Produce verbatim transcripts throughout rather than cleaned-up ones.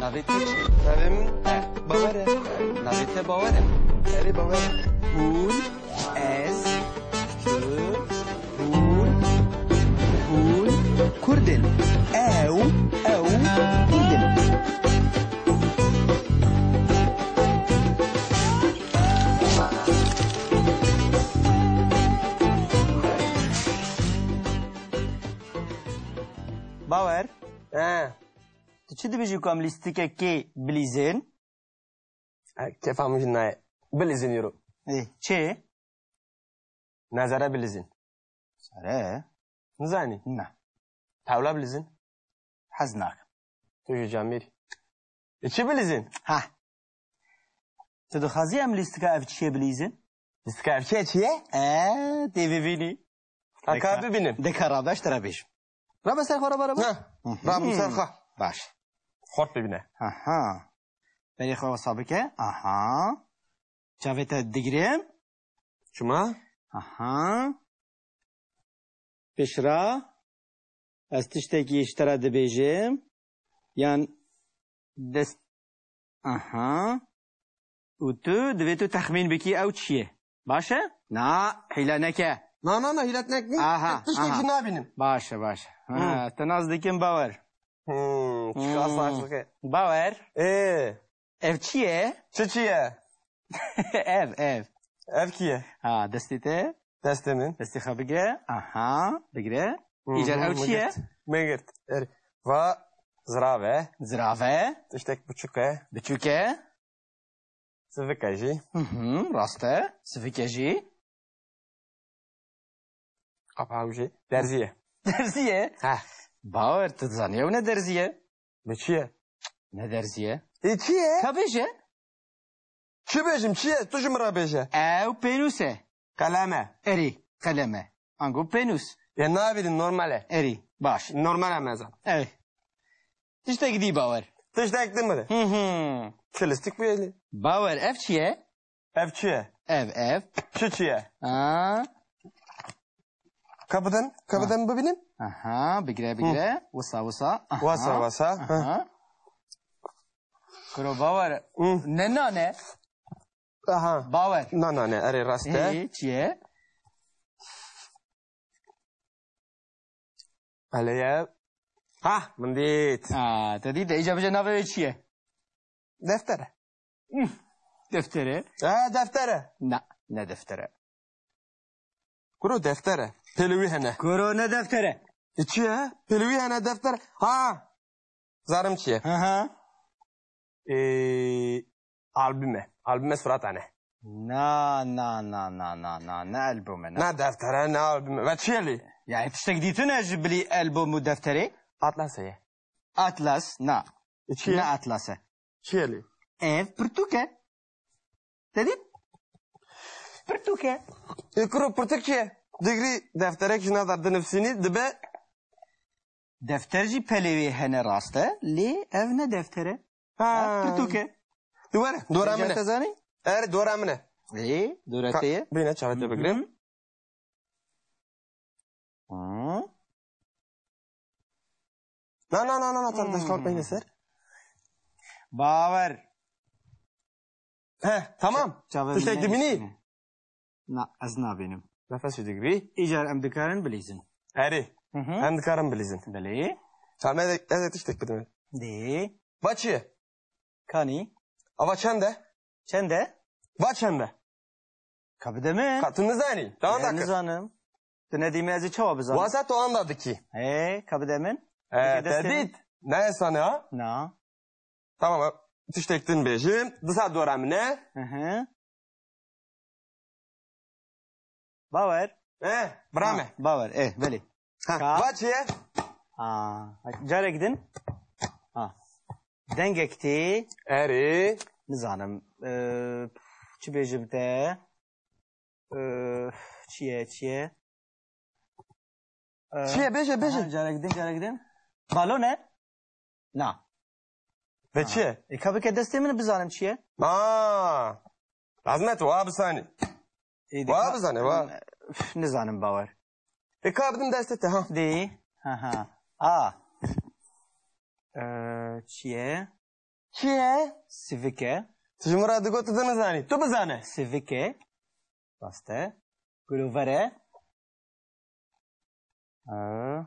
Navê te çi? Navê min Bawer e. Navê te Bawer e? Erê, Bawer e. Hûn, ez, tu, hûn, hûn Kurd in. Ew, ew Kurd in. Bawer. He. Tu çi dibêjî ku em lîstikekê bilîzin? E, kefa min jî nayê. Bilîzin îro. Ê, çi? Nezere bilîzin. Zere? Nizanî? Ne. Tewla bilîzin? Hez nakim. Tu jî camêrî. E, çi bilîzin? Ha. Tu dixwazî em lîstika ev çiyê bilîzin? Lîstika ev çiyê çi ye? E, tê bibînî. Ha, ka bibînim. Deka rabe, ez te re bêjim. Rabe ser xwe, rabe, rabe. Ha, Hı hı. Rabe ser xwe. Baş. Xort bibîne. Aha. Berê xwe wisa bike. Aha. Çavê te digirim. Çima? Aha. Pişra. Ez tiştekî ji te re dibêjim. Yan dest. Aha. Û tu divê tu texmîn bikî ew çi ye. Baş e? Na, hîle neke. Na, na, na, hîlet nek nî. Aha, Tiştek aha. Jî nabînim. Baş e, baş e. Hı. Ha, te nas dikim Bawer. Hmm, çiqas Hmm. Saç dike. Bawer. Ê. Ev çi ye? Çi çi ye? Ev, ev. Ev kî ye? Ha, destê te? Destê min. Destê xwe bigire. Aha, bigire. Hı Îcar hı, ev çi ye? Min girt. Min girt. Er, va zirav e. Zirav e. Tiştek biçûk e. Biçûk e. Sivik e jî. Hı hı, rast e. Sivik e jî. Qapa ew jî derzî ye. Derzî ye? Heh. Bawer, tu dizanî ew ne derzî ye? Ne çi ye? Ne derzî ye? Ê çi ye? Ka bêje. Çi bêjim, çi ye? Tu ji min re bêje. Ew pênûs e. Qelem e. Erê, qelem e. Ango pênûs. Ya nabînin, normal e. Erê, baş. Normal e mezan. Erê. Tiştek dî Bawer. Tiştek din bide. Hı hı. Çi lîstik bûye lê? Bawer, ev çi ye? Ev çi ye? Ev, ev. Çi çi ye? Ha. Ka bidin, ka bidin bibînim. Aha, bigire, bigire. Wisa, wisa. Aha. Wisa, wisa. Aha. Kuro Bawer. Hı. Ne nane? Aha. Bawer. Na nane, erê rast e. Ê, çi ye? Hele ye. Ha, min dît. Ha, te dît de, îca bêje navê wê çi ye? Defter e. Defter e? Ha, defter e. Na, ne defter e. Kuro defter e. Pêlê wî hene. Kuro ne defter e. E çi ye? Pêlê wî hene defter. Ha! Zarim çi ye? Hı hı. Ee, albüm e. Albüm e surata ne? Na, na, na, na, na, na, ne albüm e, ne? Ne defter e, ne albüm e. Ve çi ye lê? Yani tiştek dîtine ji bilî albüm û defterê? Atlas e ye. Atlas, na. E çi ye? Ne atlas e. Çi ye lê? Ev pirtûk e. Te dît? Pirtûk e. E, kuro pirtûk çi ye? Digrî defterek ji nav de dinivsînî dibe. Defter jî pelê wê hene rast e, lê ev ne defter e. Ha. Ev pirtûk e. Tu were, dora min e. Te zanî? Er, dora min e. Ê, dora te ye. Bîne çavê te bigirim. Hı. Hı. Na, na, na, na, na, tam Hmm. Destxan peyne ser. Bawer. He, tamam. Çavê Tiştek min dibînî? Neyşîne. Na, ez nabînim. Nefes digirî. Îcar em dikarin bilîzin. Erê. Hı hı. Em dikarin bilîzin. Belê. Tamam, ez, ez tiştek bidim. Dê. Va çi ye? Kanî. Ava çend e? Çend e? Va çend e? Ka bide min. Ka tu nizanî? Tamam, e, dakika. Nizanim. Tu nedî min, ez ê çawa bizanim? Wasa tu anda dikî. He, ka bide min. E, dike destê min. Te dît? Ne esane ha? Na. Tamam, tiştek din bêjim. Disa dora min e. Hı hı. Bawer. Eh, bira me. Ha, bawer, eh, belê. Ha, ka- va çi ye? Ha, carek din. Ha. Dengek tê. Erê. Nizanim. Ee, çi bêjim te? Ee, çi ye, çi ye? Ee, çi ye? Bêje, bêje. Aha, carek din, carek din. Balon e? Na. Ve çi ye? E, ka bike destê min bizanim çi ye? Aa. Lazim e tu wa bisanî. Ê, de wa ka- bizane, wa. Üf, nizanim bawer. E, ka bidim destê te, ha. Dê. Ha, ha. A. Ee, çi ye? Çi ye? Sivik e. Tu ji min re digot, tu nizanî. Tu bizane. Sivik e. Rast e. Gulover e. Ha.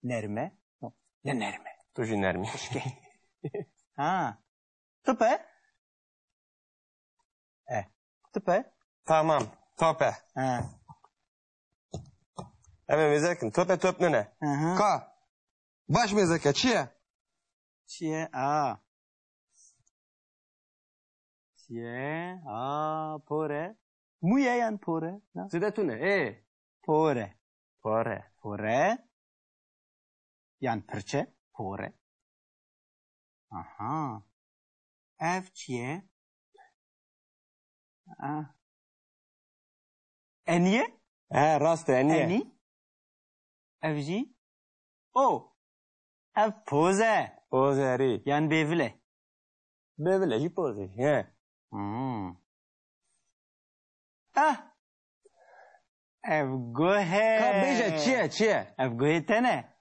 Nerm e. No, ne nerm e. Tu jî nerm î. Xişk e. Ha. Top e. E. Top e. Tamam. Top e. Ha. Em ê mêze kin. Top e, top nine. Aha. Ka. Baş mêze ke. Çi ye? Çi ye? A. Çi ye? A, por e. Mû ye yan por e? Na? Zêde tune. Ê. Por e. Por e. Por e. Yan pirçe. Por e. Aha. Ev çi ye? Ah. Enî ye? He, rast e, enî ye. Enî. Ev jî. O. Ev poz e. Poz e, erê. Yan bêvil e. Bêvil e, jî poz e. He. Hmm. Ah. Ev guh e. Ka bêje, çi ye, çi ye? Ev guhê te ne.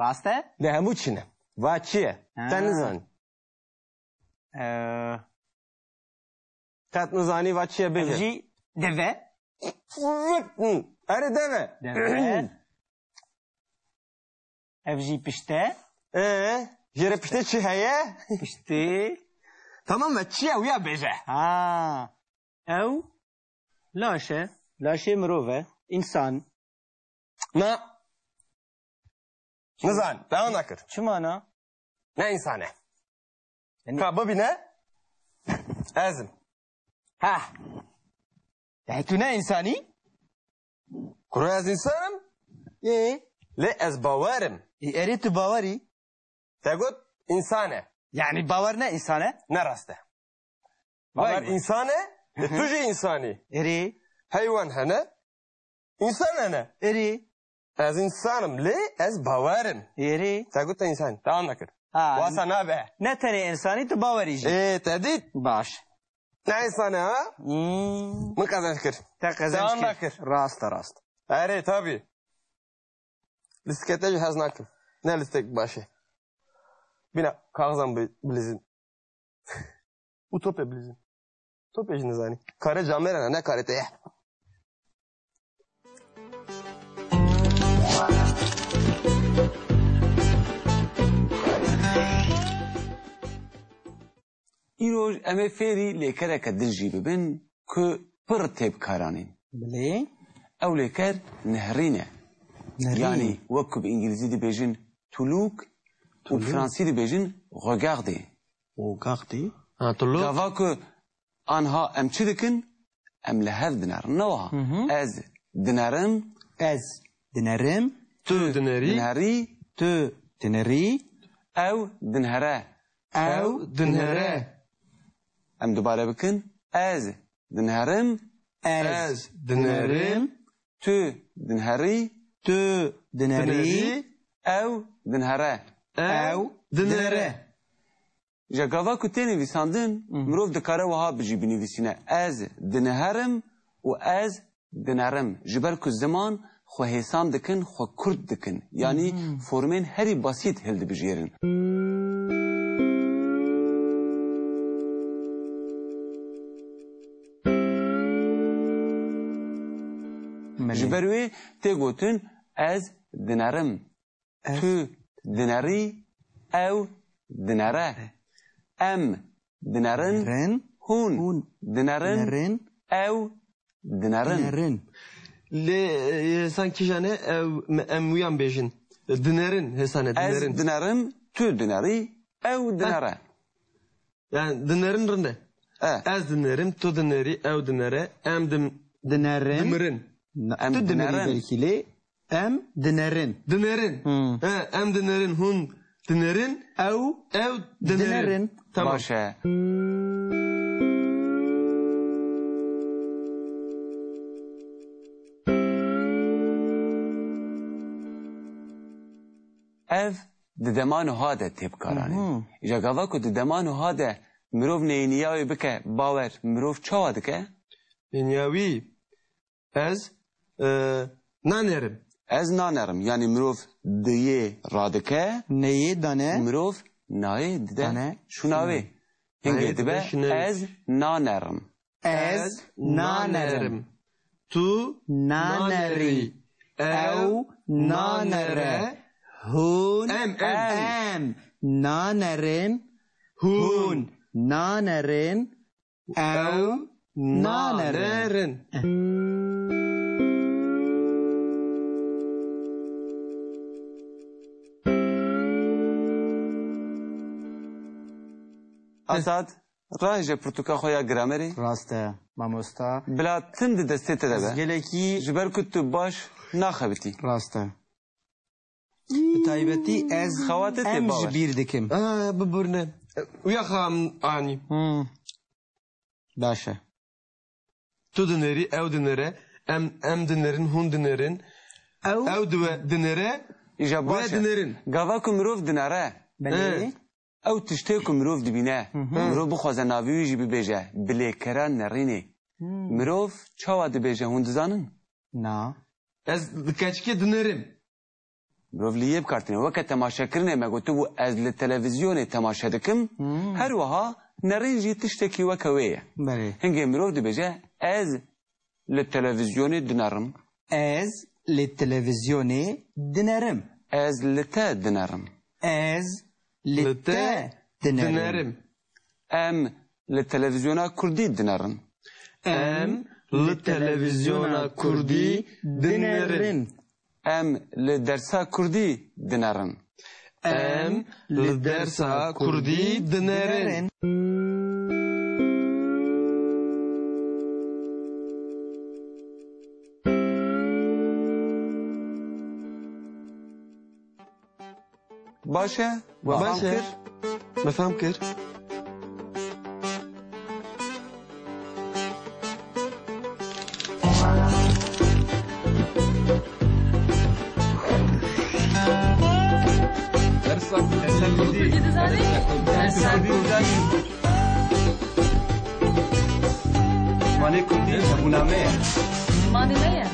Rast e? De hemû çi ne? Va çi ye? Ha. Te nizanî. Ee, Qet nizanî, va çi ye, bêje. Ev jî deve. Erê, deve. Deve. Ev jî pişte. Ee, jê re piştê çi heye? Piştê. Tamam, ve çi ye, wîya bêje. Ha. Ew laş e. Laşê mirov e. Însan. Na. Nizan, devam nakir. Çima na? Ne însan e? Yani Ka bibîne, ez im. Ha. Yani tu ne însanî? Kuro, ez însan im. Ê? Lê ez bawer im. Ê, erê tu bawer î? Te got însan e. Yani bawer ne însan e? Ne rast e. Vay vay. Bawer însan e, e, tu jî însanî. Erê. Heywan hene, însan hene. Erê. Ez însan im, lê ez bawer im. Erê. Te got te însan. Devam nakir. Ha, Wasa nabe. Ne tenê însanî, tu bawerî jî. Ê, te dît? Baş. Ne însan e, ha? Hmm. Min qezenc kir. Te qezenc Devam kir. Nakir. Rast e, rast. Erê, tabii. Lîstikê te jî hez nakim. Ne lîstek baş e. Bîna kaxizan bi-, bilîzin. Û topê bilîzin. Topê jî nizanî. Karê camêran e, ne karê te ye. Îroj em ê fêrî lêkereke din jî bibin ku pir tê bi karanîn. Bilê. Ew lêker nihrîn e. Nihrîn. Yanî wek ku bi îngilîzî dibêjin tulûk û Tulûk. Bi fransî dibêjin regarde. Regarde. Ha, tulûk. Gava ku anha em çi dikin? Em li hev dinerin. Ne wiha? Hı hı. Ez dinerim. Ez dinerim. Tu dinerî. Dinerî. Tu dinerî. Ew dinhere. Ew dinhere. Em dubare bikin. Ez dinherim. Ez dinerim. Tu dinherî. Tu dinerî. Ew dinhere. Ew dinhere. Ji gava ku tê nivîsandin, Hı. mirov dikare wiha bi jî binivîsîne, ez diniherim û ez dinerim. Ji ber ku ziman xwe hêsan dikin, xwe kurt dikin. Yanî Hı. formên herî basît hildibijêrin. Belê. Ji ber wê tê gotin, ez dinerim. Ez Tu dinerî, ew dinere. Em dinerin, Dinerin. Hûn Hûn dinerin, dinerin. Ew dinerin. Dinerin. Lê, e, san kîjan e, ew, me, em wiyan bêjin. Dinerin, hêsan e, Ez dinerin. Dinerim, tu dinerî, ew dinere. Yani dinerin rind e. E. Ez dinerim, tu dinerî, ew dinere, em dim-, Dinerin. Dimirin. Na, Em tu dinerî dinerin. Belkî lê em dinerin. Dinerin. Hmm. He, em dinerin, hûn dinerin. Ew Ew dinerin. Dinerin. Tamam. Baş e. Ev di dema nuha de tê bikaranîn. Mhm. Îja gava ku di dema nuha de mirov neyê niya wê bike bawer, mirov çawa dike? Neyniya wî, ez, e, nanerim. Ez nanerim. Yanî mirov diyê radike. Neyê dane. Mirov nayê dide şûna wê. Hingê dibe ez nanerim. Ez nanerim. Tu nanerî. Ew nanere. Hûn em nanerin. Hûn nanerin. Ew nanerin. Esad, rahêje pirtûka xwe ya gramerê. Rast e, mamosta. Bila tim di destê te de be. Ez gelekî Ji ber ku tu baş naxebitî. Rast e. Bi taybetî ez Xewatê tê em bawer. Ji bîr dikim. Aa, biburne. Uya xam anî. Hmm. Baş e. Tu dinêrî, ew dinêre, em, em dinêrin, hûn dinêrin. Ew Ew diwe dinêre, Îja we baş e. Dinêrin. Gava ku mirov dinare. Belê. Ew tiştê ku mirov dibîne, mirov bixwaze navê wî jî bibêje, bi lêkera nerînê. Hmm. Mirov çawa dibêje hûn dizanin? Na. Ez li keçikê dinêrim. Mirov li yê bikartîne. Weke temaşekirinê me gotibû, ez li televîzyonê temaşe dikim. Hmm. Her wiha nerîn jî tiştekî weke wê ye. Belê. Hingê mirov dibêje, ez li televîzyonê dinerim. Ez li televîzyonê dinerim. Ez li te dinerim. Ez li Li te te dinerim. Dinerim. Em li televîzyona kurdî dinerin. Em li televîzyona kurdî dinerin. Em li dersa kurdî dinerin. Em li dersa kurdî dinerin. Baş e? We fam kir? Me fam kir. Dersa kurdî. Dersa kurdî. Zimanê kurdî hebûna me ye. Zimanê me ye.